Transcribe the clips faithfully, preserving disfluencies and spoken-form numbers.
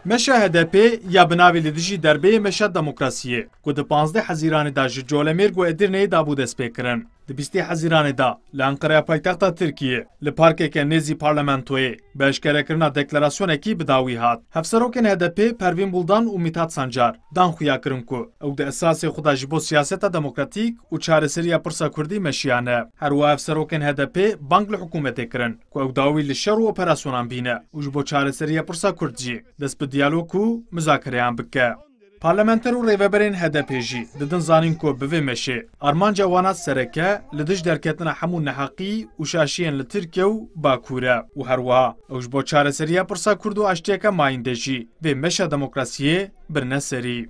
Meşa H D P ya bi navê Li Dijî Derbeyê Meşa Demokrasiyê, ku di panzdeh Hezîranê de ji Colemêrg û Edirneyê dabû destpêkirin, di bîstê Hezîranê de li Enqereya paytexta Tirkiyê, li parkeke nêzî parlamentoyê, bi eşkerekirina deklarasyonekî bi dawî hat. Hevserokên H D P Pervîn Buldan û Mithat Sancar dan xuyakirin ku ew di esasê xwe de ji bo siyaseta demokratîk û çareseriya pirsa kurdî meşiyane. Her wiha hevserokên H D P bang li hikûmetê kirin ku ew dawî li şer û operasyonan bîne û ji bo çareseriya pirsa kurd jî dest bi diyalog û muzakereyan bike. Parlamenter û rêveberên H D P jî didin zanîn ku bi vê meşê armanca wana sereke li dij derketina hemû neheqî û şaşiyên li Tirkiye û Bakur e û her wiha ew ji bo çareseriya pirsa kurd û aştiyeke mayînde jî vê meşa demokrasiyê birine serî.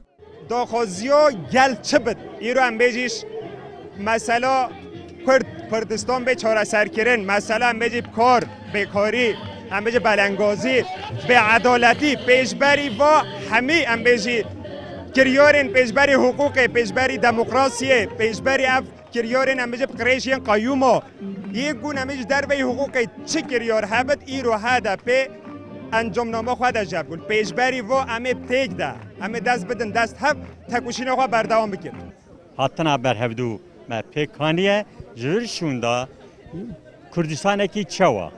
Daxwaziya gel çi bit? Îro em bêjî ş-, mesela Kurd, Kurdistan bê çareserkirin, mesela em bêjî kar, bêkarî, em bêjî belengazî, bêedaletî, pêşberî va hemî em bêjî kiryarên pêşberî hiqûqê, pêşberî demokrasiyê, pêşberî ev kiryarên em bêjî bi qirêjiyên qeyûma, yê ku em bêjî derveyî hiqûqê çi kiryar hebit, îro H D P encamname xwe de jebûn. Pêşberî va em ê têk de, em ê dest bidin dest hev, tekoşîna xwe berdewam bikin. Hatina berhevdû me pêk aniye, ji vir şûnda Kurdistanekî çawa?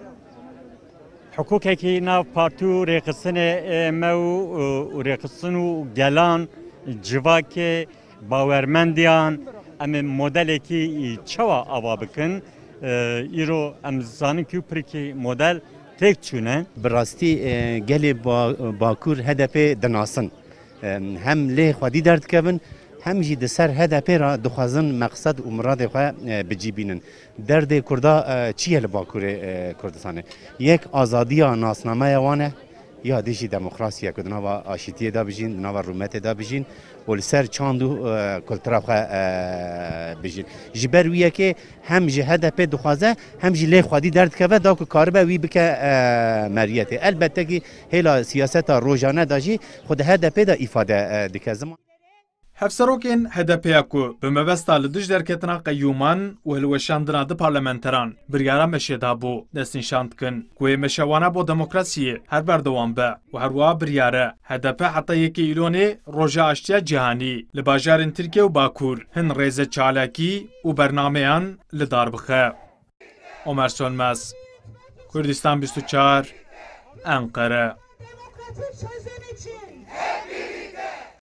Hiqûqekî nav partî û rêxistinê, e, me û, û rêxistin û gelan, civakê, bawermendiyan, em ê modelekî çawa ava bikin? E, îro em zanin ku pirkî model têk çûne. Bi rastî, e, gelê Ba-, Bakur H D P dinasin. Em, hem lê xwedî derdikevin, hem jî di ser H D P re dixwazin meqsed û miradê xwe, e, bi cî bînin. Derdê Kurda, e, çi ye li Bakurê, e, Kurdistanê? Yek azadiya nasnameya wan e, ya dî jî demokrasiye ku di nava aşîtiyê de bijîn, di nava rûmetê de bijîn û li ser çand û, e, kultura xwe, e, bijîn. Ji ber wî yekê hem ji H D P dixwaze, hem jî lê xwedî derdikeve da ku karibe wî bike, e, meriyetê. Elbette kî hêla siyaseta rojane de jî xwe di H D P de îfade, e, dike. Ziman. Hevserokên H D P ya ku bi mebesta li dij derketina qeyûman û hilweşandina di parlamenteran biryara meşê dabû, destnîşan dikin ku wê meşa wana bo demokrasiyê her berdewam be û her wiha biryare H D P heta yekê Îlonê Roja Aştiya Cîhanî li bajarên Tirkiye û Bakur hin rêze çalakî û bernameyan li dar bixe. Omer Sönmez, Kurdistan bîst û çar, Enqere.